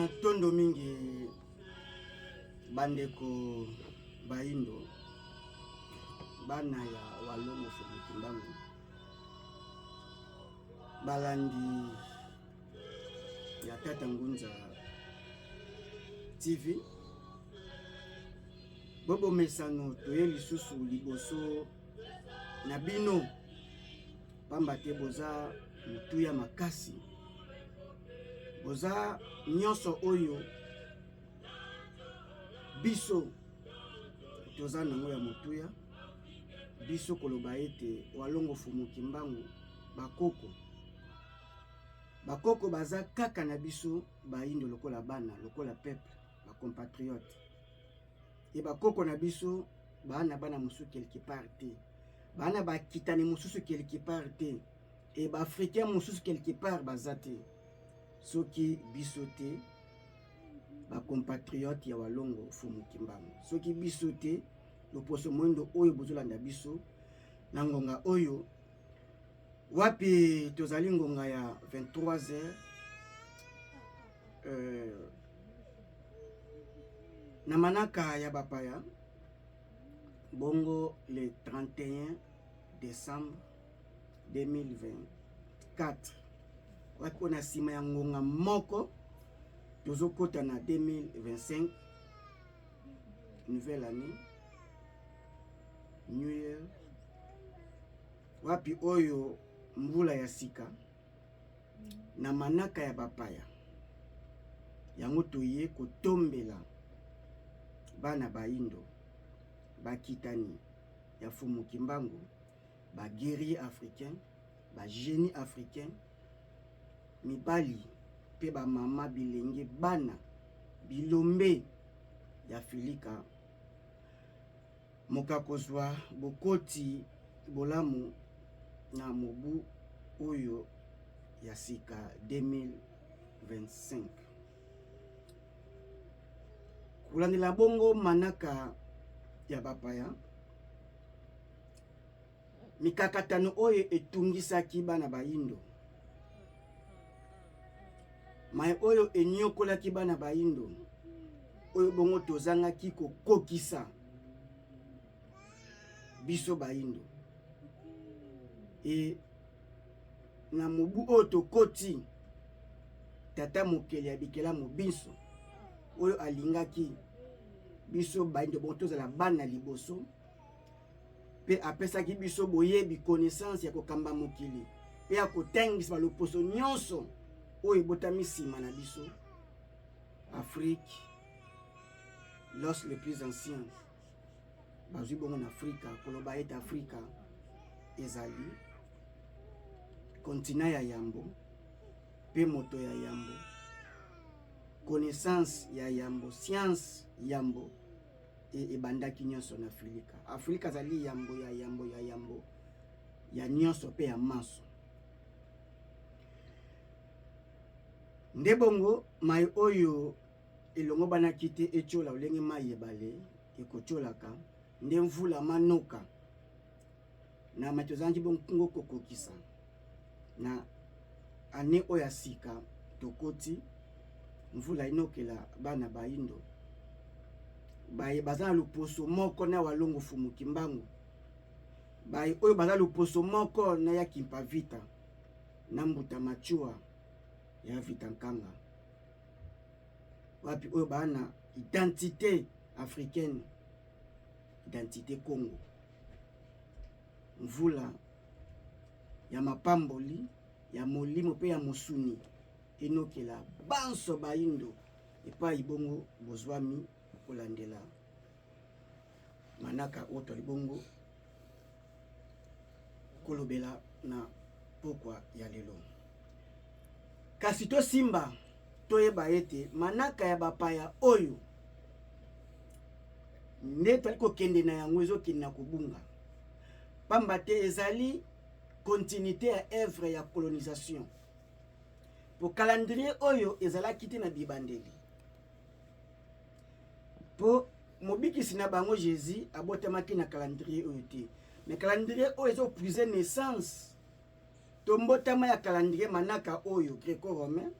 Matondo mingi bandeko bayindo, bana ya Walongo Mfumu Kimbangu, balandi ya Tata Ngunza TV, bobomesano toye lisusu liboso na bino pamba te boza motuya makasi, boza nyonso oyo biso toza nango ya motuya. Biso koloba ete Walongo Mfumu Kimbangu, bakoko bakoko baza kaka na biso bayindo lokola bana, lokola peuple, ba compatriote. E bakoko na biso baa na bana mosusu quelque part te, baa na bakitani mosusu quelque part te, e baafricain mosusu quelque part baza te soki biso te, bacompatriote ya Walongo Mfumu Kimbangu. Soki biso te, loposo moindo oyo bozolanda biso na ngonga oyo wapi tozali ngonga ya 23 heures na manaka ya bapaya, bongo le 31 décembre 2024, wapi oyo na nsima ya ngonga moko tozokota na 2025, nouvelle année, new year, wapi oyo mvula ya sika na manaka ya bapaya. Yango toye kotombela bana bayindo, bakitani ya Mfumu Kimbangu, ba guerrier africain, ba génie africain, mibali mpe bamama, bilenge, bana bilombe ya Filika, moka kozwa bokoti bolamu na mobu oyo ya sika 2025. Kolandela bongo manaka ya bapaya, mikakatano oyo etungisaki bana bayindo, mai oyo enyokolaki bana bayindo, oyo bongo tozangaki kokokisa biso bayindo. E na mobu oyo tokoti, tata mokeli ya bikelamu binso oyo alingaki biso bayindo bongo tozala bana liboso, mpe apesaki biso boyebi, connaissance ya kokamba mokili mpe ya kotangisa baloposo nyonso oyo ebotami nsima na biso. Afrique, l'os le plus ancien bazwi bongo na Afrika, koloba ete Afrika ezali kontina ya yambo mpe moto ya yambo, connaissance ya yambo, science yambo e ebandaki nyonso na Afrika. Afrika azali yambo ya yambo ya yambo ya nyonso mpe ya manso. Nde bongo mai oyo elongobanaki te etyola olenge mai ebale ekotyolaka, nde mvula manoka na mai tozalaki bongo kokokisa na ane oyo ya sika tokoti, mvula enokela bana bayindo baye baza na loposo moko na Walongo Mfumu Kimbangu, baye oyo baza loposo moko na ya Kimpa Vita na Mbuta Machua ya Vita Nkanga, wapi oyo baa na identité africaine, identité Congo. Mvula ya mapamboli ya molimo mpe ya mosuni enokela banso bayindo epai bongo bozwami kolandela manaka oyo twali bongo kolobela na pokwa ya lelo. Kasi tosimba toyeba ete manaka ya bapaya oyo nde twali kokende na yango ezokende na kobunga, pamba te ezali continuité ya œuvre ya colonisation. Po calendrier oyo ezalaki te na bibandeli, po mobikisi na bango Jésus abotamaki na calendrier oyo te. Mais calendrier oyo ezopuise naissance to mbotama ya calendrier manaka oyo greco-romain.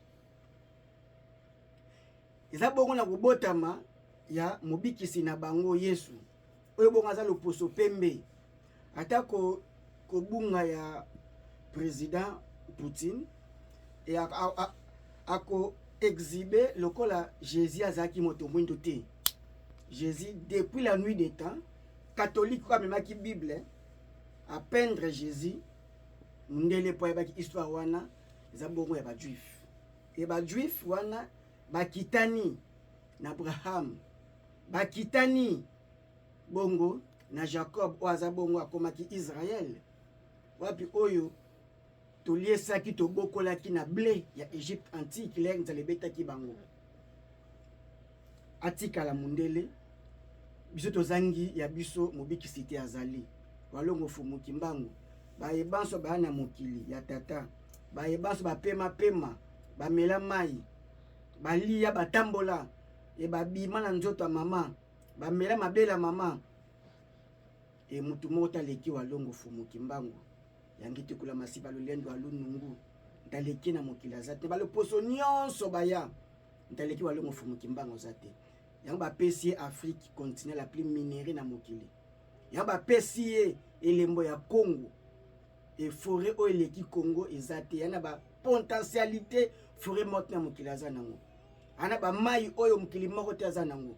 Eza bongo na kobotama ya mobikisi na bango Yesu, oyo bongo aza loposo pembe. Ata ko kobunga ya president Poutine e ako exhiber lokola Jesus azalaki moto mwindo te. Jesus depuis la nuit des temps, catholique oyo amemaki Bible a peindre Jesus mundele mpo ayebaki histoire wana eza bongo ya ba juif. E ba juif wana bakitani na Abraham, bakitani bongo na Jacob oyo aza bongo akomaki Israël, wapi oyo toliesaki tobokolaki na ble ya Egypte antique lere nzala ebetaki bango. Atikala mundele, biso tozangi ya biso mobikisi te azali Walongo Fumu Kimbangu. Baye banso baya na mokili ya tata, baye banso bapema pema, bamela mai, baliya, batambola e babima na nzoto ya mama, bamela mabele ya mama e mutu moko taleki Walongo Fumu Kimbangu yangi tikula masiba lolendo alunungu ntaleki na mokili aza te, baloposo nyonso baya ntaleki Walongo Fumu Kimbangu aza te. Yango bapesi ye Afrique continent la plus minerais na mokili. Yango bapesi ye elembo ya Congo e foret oyo eleki Congo eza te, yana ba potentialité foret moko na mokili aza nango, ana ba mai oyo mokili moko te aza nango.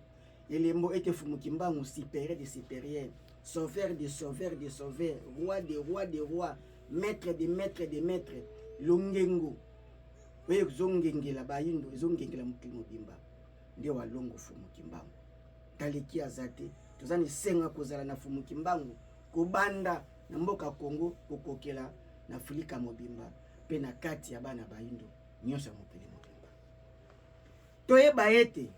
Elembo ete Fumu Kimbangu supérieur de supérieur, sauveur de sauveur de sauveur, roi de roi de roi, maître de maître de maître, longengo oyo ezongengela bayindo, ezongengela mokili mobimba, nde Walongo Fumu Kimbangu. Taleki aza te, toza na esengo ya kozala na Fumu Kimbangu kobanda na mboka Congo kokokela na Afrika mobimba mpe na kati ya bana bayindo nyonso ya mokili mobimba. Toyeba ete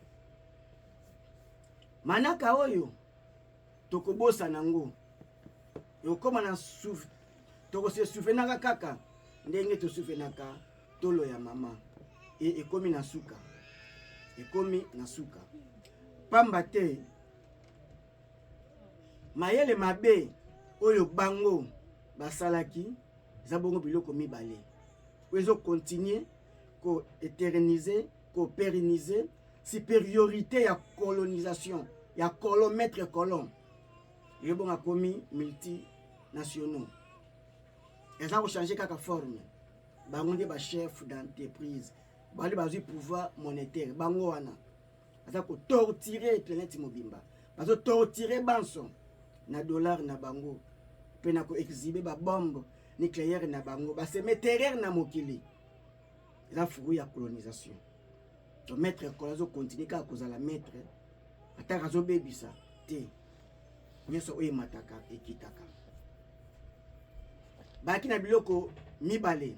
manaka oyo tokobosana yango ekokoma na tokose souvenaka kaka ndenge tosuvenaka tolo ya mama e ekomi na suka, ekomi na suka, pamba te mayele mabe oyo bango basalaki eza bongo biloko mibale oyo ezo continuer ko eterniser, ko periniser superiorité ya colonisation ya colon, maître colon. Ye bongo akomi multinationaux, eza ko changer kaka forme. Bango nde ba chef d'entreprise, bali bazwi pouvoir monétaire, bango wana baza ko torturer planète mobimba, bazo torturer banso na dollar na bango mpe na ko exhiber ba bombe nucléaire na bango, baseme terreur na mokili. Eza fruit ya colonisation. Donc maître colon azo continuer kaka kozala maître, ataka azobebisa te, nyonso oyo emataka ekitaka. Bayaki na biloko mibale,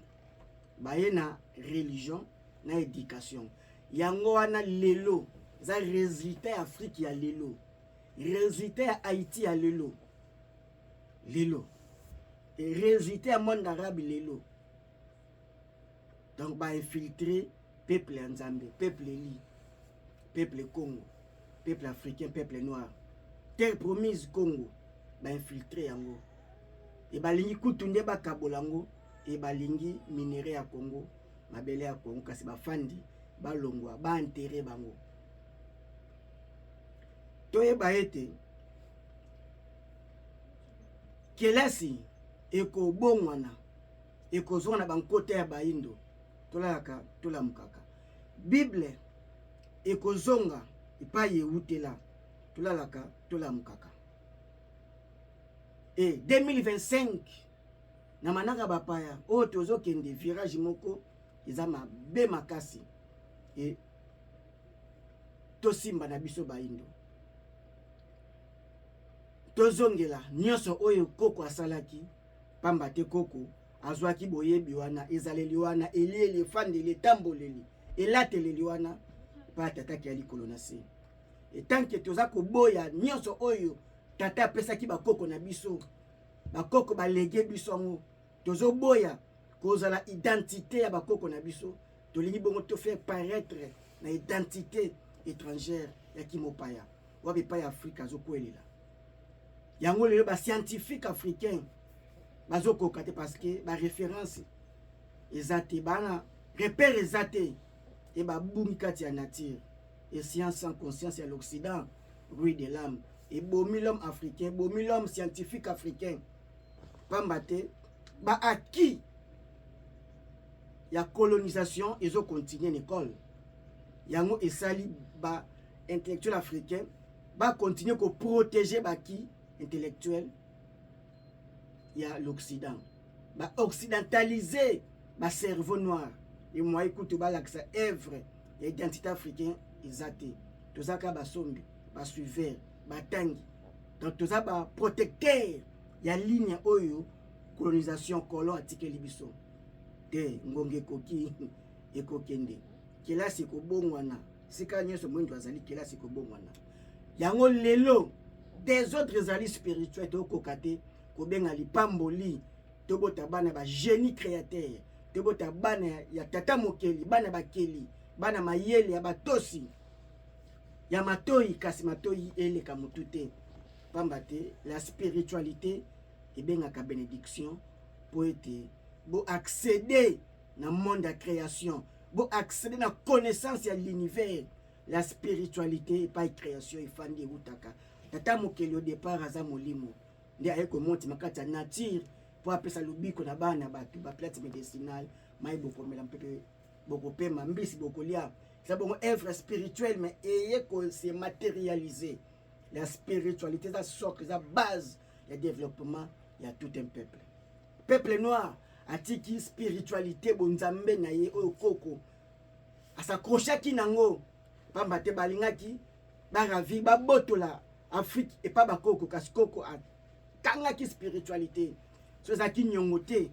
baye na religion na education. Yango wana lelo eza resultat ya Afrique ya lelo, resultat ya Haïti ya lelo lelo, et resultat ya monde arabe lelo. Donc ba infiltrer peuple ya Nzambe, peuple eli, peuple Congo, peuple africain, peuple noir, terre promise Congo, ba infiltrer yango e balingi kutu nde bakabola yango, e balingi minerai ya Congo, mabele ya Congo, kasi bafandi balongwa ba enterrer bango. Toyeba ete kelasi ekobongwana, ekozonga na bankota ya bayindo, tolalaka tolamukaka. Bible ekozonga epai ewutela, tolalaka tolamukaka. E 2025 na manaka bapaya oyo tozokende virage moko eza mabe makasi, e tosimba na biso bayindo, tozongela nyonso oyo koko asalaki, pamba te koko azwaki boyebi wana, ezaleli wana, elieli, efandeli, etamboleli, elateleli wana pa tataki ya likolo na se. Etanke toza koboya nyonso oyo tata apesaki bakoko na biso, bakoko balege biso yango, tozoboya kozala identité ya bakoko na biso, tolingi bongo to faire paraître na identité étrangère ya kimopaya wapi epai ya Afrika azokwelela yango. Lelo ba scientifique africain bazokoka te parce que ba référence eza te, bana repère eza te, e babungi kati ya nature. Et science sans conscience ya l'Occident, rue de l'âme, ebomi l'homme africain, ebomi l'homme scientifique africain. Pamba te ba acquis ya colonisation ezo continuer na école. Yango esali ba intellectuel africain ba continuer ko protéger ba acquis intellectuel ya l'Occident. Ba occidentaliser ba cerveau noir. Et moi kutu balakisa œuvre ya identité africain eza te. Toza kaka basombi, ba suiveur, batangi. Donc toza ba protecteur ya ligne oyo colonisation colon atikeli biso. Te ngonga ekoki ekokende. Kelasi ekobongwana. Sika nyonso moyindo azali kelasi ekobongwana. Yango lelo desordre ezali spirituel tokoka te kobenga lipamboli tobota bana ba génie créateur tobota bana ya tata mokeli bana bakeli bana mayele ya batosi ya matoi kasi matoi eleka motu te pamba te la spiritualité ebengaka bénédiction po ete bo accéder na monde ya création bo accéder na connaissance ya l'univers. La spiritualité epai création efandi eutaka. Tata mokeli au départ aza molimo nde aye komontima kati ya nature mpo apesa lobiko na bana bato ba plante médicinale mai bokomela mpepe bokopema mbisi bokolia eza bongo œuvre spirituelle mais eye ko se matérialiser. La spiritualité eza socle, eza base ya développement ya tout un peuple. Peuple noir atiki spiritualité bonzambe na ye oyo koko asakrochaki nango pamba te balingaki baravi babotola Afrique epa bakoko, kasi koko akangaki spiritualité so ezalaki niongo te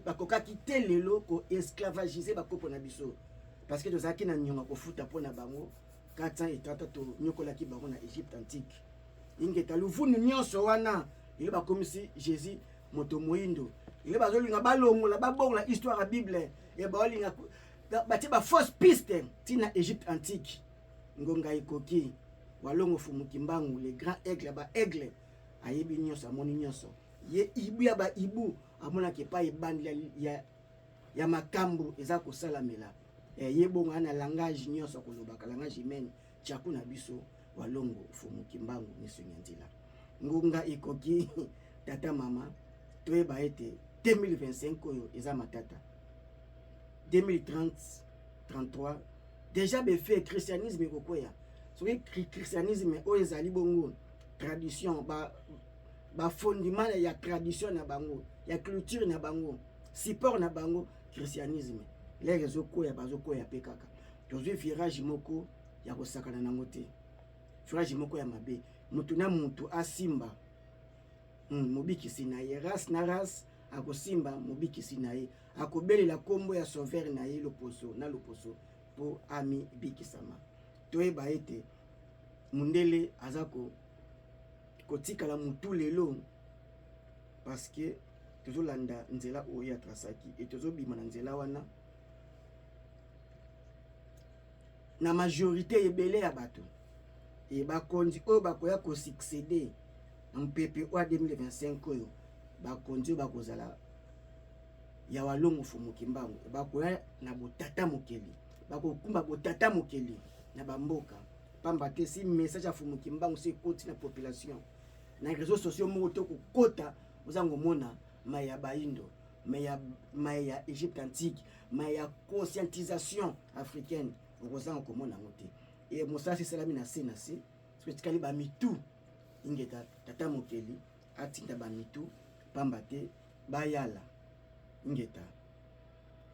bakokaki te lelo ko esclavagiser bakoko na biso parce que tozalaki na niongo kofuta mpo na bango 430 tonyokolaki bango na Egypte antique. Ingeta luvunu nyonso wana lelo bakomisi Jésus moto moyindo, lelo bazolinga balongola babongola histoire ya Bible ya baolinga batie ba fausse piste ntina Egypte antique. Ngonga ekoki walongo fumu Kimbangu le grand aigle ya ba aigle ayebi nyonso amoni nyonso ye ibu ya ba ibu amonaki epai ebandeli ya makambo eza kosalamela. Ye bongo na langage nyonso akolobaka langage humaine tchaku na biso walongo fumu Kimbangu miso nyanzila. Ngonga ekoki tata mama toyeba ete 2025 oyo eza matata 2030 33 déjà befe christianisme ekokwea. Soki christianisme oyo ezali bongo tradition ba fondement ya tradition na bango ya culture na bango support na bango christianisme lere ezokwea bazokwea pe kaka tozwi virage moko ya kosakana nango te, virage moko ya mabe mutu na mutu asimba mobikisi na ye race na race akosimba mobikisi na ye akobelela kombo ya sauveur na ye loposo na loposo po ami bikisama. Toyeba ete mundele aza kotikala mutu lelo parce que tozolanda nzela oyo ya trasaki et tozobima na nzela wana na majorité ebele ya bato e bakonzi oyo bakoya kosuccéder na mpepe oyo 2025 oyo bakonzi oyo bakozala ya walongo fumu Kimbangu bakoya na botata mokeli bakokumba botata mokeli na bamboka pamba te si message ya fumu Kimbangu si ekoti na population na réseaux sociaux moko to kokota ozango mona mai ya baindo mai ya Egypte antique mai ya conscientisation africaine okozanga komona yango te. E mosala esalami na se na se soki etikali bamitu ingeta tata mokeli atinda bamitu pamba te bayala ingeta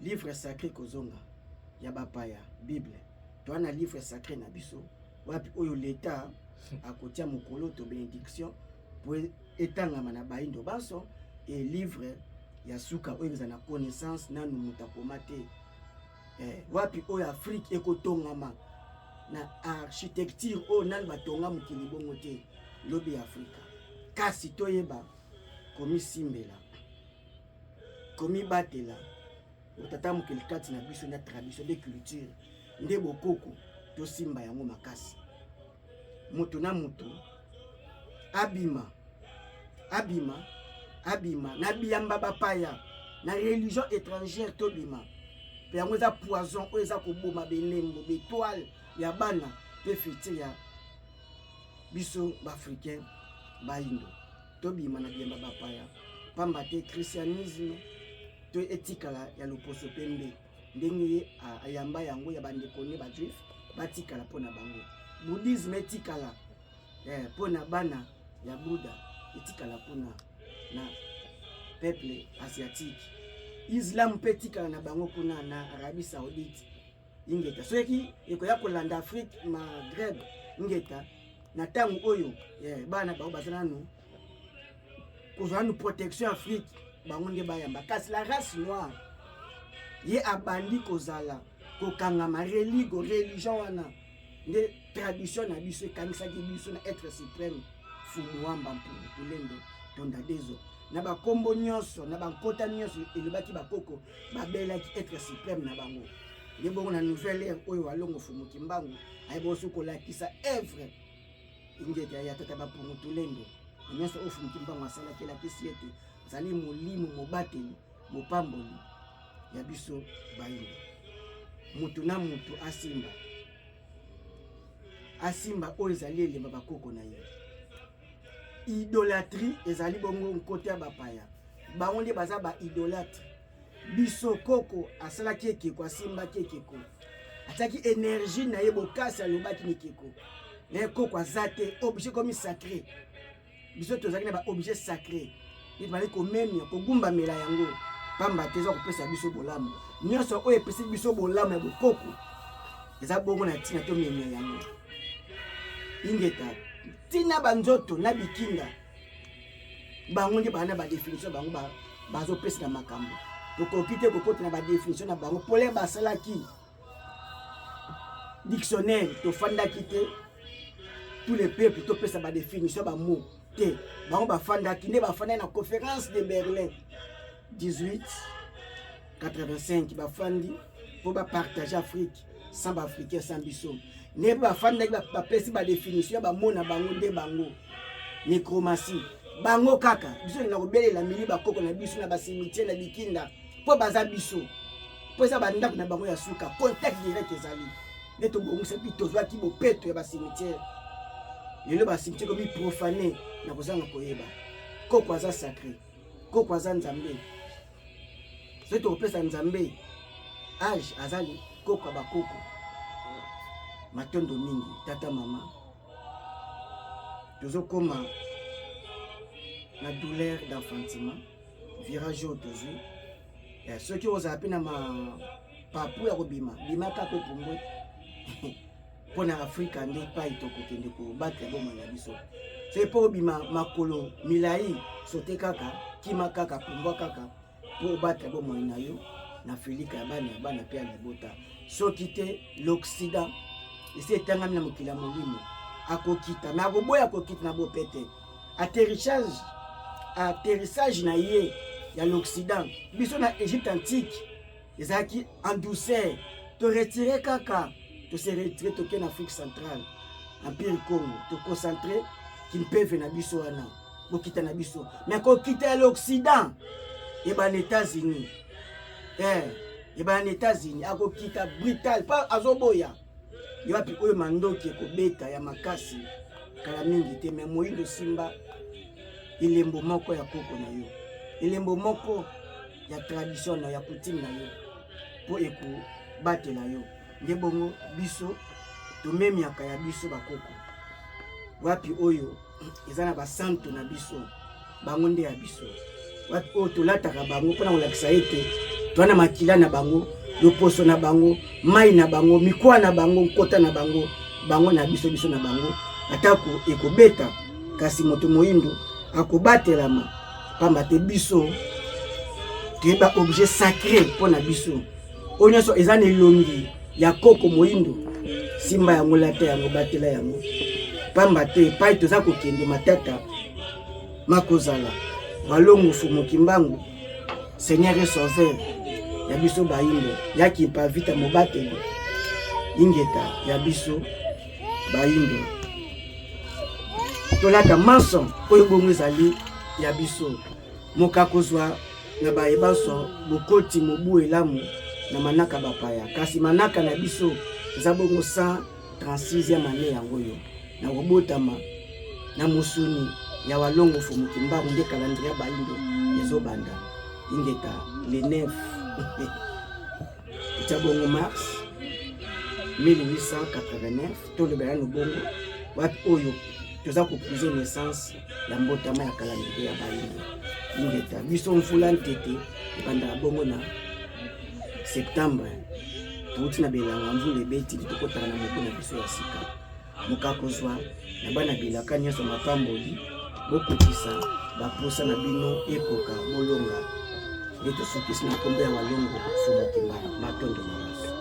livre sacré kozonga ya bapaya Bible toa na livre sacré na biso wapi oyo l'État akotia mokolo to bénédiction po etangama na baindo banso e livre ya suka oyo eza na connaissance nanu moto akoma te. Wapi oyo Afrique ekotongama na architecture oyo nanu batonga mokili bongo te lobi ya Afrika. Kasi toyeba komisimbela komibatela tata mokili kati na biso na tradition de culture nde bokoko tosimba yango makasi. Moto na moto abima abima abima na biyamba bapaya na religion étrangère tobima pe yango eza poison oyo eza koboma belembo betoile ya bana. mpe futur ya biso baafricain bayindo. Tobima na bilemba bapaya, pamba te christianisme to etikala ya loposo pembe ndenge ye ayamba yango ya bandeko ne bajuif batikala mpo na bango. Bouddhisme etikala mpo na bana ya Buddha, etikala kuna na peuple asiatique. Islam mpe etikala na bango kuna na Arabie Saoudite. Ingeta soki ekoya kolanda Afrique Maghreb, ingeta na ntango oyo bana bango baza nanu kozwa nanu protection Afrique, bango nde bayamba. Kasi la race noire ye abandi kozala kokangama religo religion wana nde tradition na biso ekangisaki biso na être suprême Fumu Wamba Mpungu Tulendo Tonda Dezo na bakombo nyonso na bankota nyonso elobaki bakoko babelaki être suprême na bango. Nde bongo na nouvelle ère oyo Walongo Fumu Kimbangu ayebosi kolakisa œuvre ingeta ya tata Bampungu Tulendo na nyonso oyo Fumu Kimbangu asalaki, elakisi ete azali molimo mobateli mopamboli ya biso bayindo. Mutu na mutu asimba asimba oyo ezali elemba bakoko na ye. Idolatrie ezali bongo nkota ya bapaya, bango nde baza ba idolatre. Biso koko asalaki ekeko, asimbaki ekeko, atiaki energie na ye bokasi, alobaki na ekeko na ye. Koko aza te objet komi sacré. Biso tozalaki na ba objet sacré nde tobandi komemia kogumbamela yango, pamba te eza kopesa biso bolamu. Nyonso oyo epesi biso bolamu ya bokoko eza bongo na ntina tomemia yango. Ingeta ntina banzoto na bikinda bango nde baa na badefinition bango bazopesa na makambo. Tokoki te kokota na badefinition na bango pole basalaki dictionnaire, tofandaki te tous les peuples topesa badefinition bamo te. Bango bafandaki nde bafandaki na conférence de Berlin 1885, bafandi mpo bapartage Afrique sans baafricain, sans biso. Nde mpe bafandaki bapesi badefinition ya bamo na bango nde bango nécromancie bango kaka. Biso na kobelela mili bakoko na biso na bacimetière na bikinda mpo baza biso, mpo eza bandako na bango ya suka, contact direct ezali. Nde tobongisaki, tozwaki bopeto ya bacimetière. Lelo bacimetière komi profane na kozanga koyeba. Koko aza sacré, koko aza nzambe. Soki tokopesa nzambe age, azali koko ya bakoko. Matondo mingi tata mama. Tozokoma na douleur d'enfantement, virage oyo tozwi. Soki ozala mpe na mapapu ya kobima, bima kaka opumbwe mpo na Afrika nde epai tokokende kobatela bomoi na biso. Soki mpo obima makolo milai, sote kaka, kima kaka, pumbwa kaka mpo obatela bomoi na yo na Filika ya bana ya bana mpe ya libota. Soki te, l'Occident esi etangami na mokili ya molimo, akokita me akoboya kokita na bopete. Atterrissage na ye ya l'Occident, biso na Egypte antique ezalaki en douceur, toretire kaka, tose retire, toke na Afrique centrale, Empire Congo, toconcentre kimpeve na biso wana, bokita na biso. Me kokita ya l'Occident ebana États-Unis, ebana na États-Unis, akokita brutal pa azoboya ye wapi oyo mandoki ekobeta ya makasi kala mingi te. Me moyindo, simba elembo moko ya koko na yo, elembo moko ya tradition na ya coutume na yo mpo ekobatela yo. Nde bongo biso tomemiaka ya biso bakoko wapi oyo eza na basantu na biso, bango nde ya biso wapi oyo tolataka bango mpona kolakisa ete toa na makila na bango, loposo na bango, mai na bango, mikwa na bango, nkota na bango, bango na biso, biso na bango. Atako ekobeta, kasi moto moyindo akobatelama, pamba te biso toyeba objet sacré mpo na biso. Oyo nyonso eza na elongi ya koko moyindo, simba yango, lata yango, batela yango, pamba te epai toza kokende matata makozala. Walongo Fumu Kimbangu, Seigneur et Sauveur ya biso bayindo, ya Kimpa Vita mobateli, ingeta ya biso bayindo. Tolata manso oyo bongo ezali ya biso. Moka kozwa na baye banso bokoti mobu elamu na manaka bapaya, kasi manaka na biso eza bongo 100. 36e année yango oyo na kobotama na mosuni ya Walongo Mfumu Kimbangu, nde calendrier ya bayindo ezobanda. Ingeta le 9 etya bongo mars 1889, toloba nano bongo, wapi oyo toza kopuise naissance ya mbotama ya calendrier ya bayindo. Ingeta biso mvula ntete ebandaka bongo na septembre, touti na belanga, mvula ebeti, tokotaka na mobu na biso ya sika. Moka kozwa na bana bilaka nyonso mapamboli, bokokisa baposa na bino, ekoka bolonga. Nde tosukisi na nkombo ya Walongo Mfumu Kimbangu. Matondo na baso.